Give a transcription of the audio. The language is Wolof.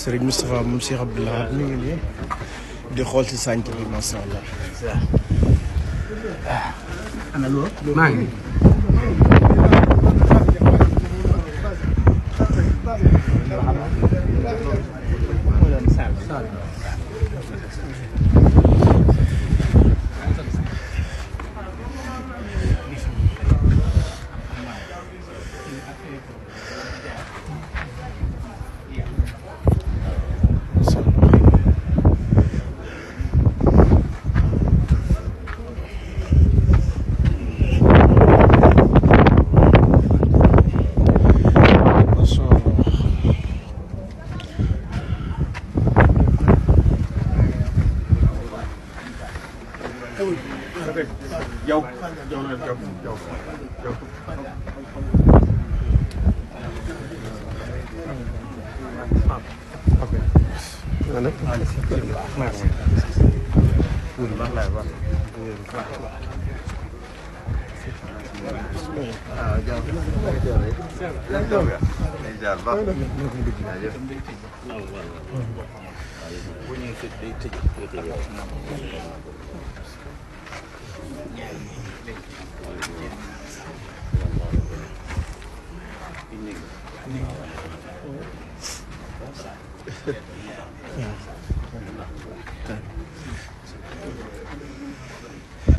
Serigne Moustapha moom Cheikh Abdou Lahad mi ngi nii di xool ci sànq bi macha allah. ana loolu maa ngi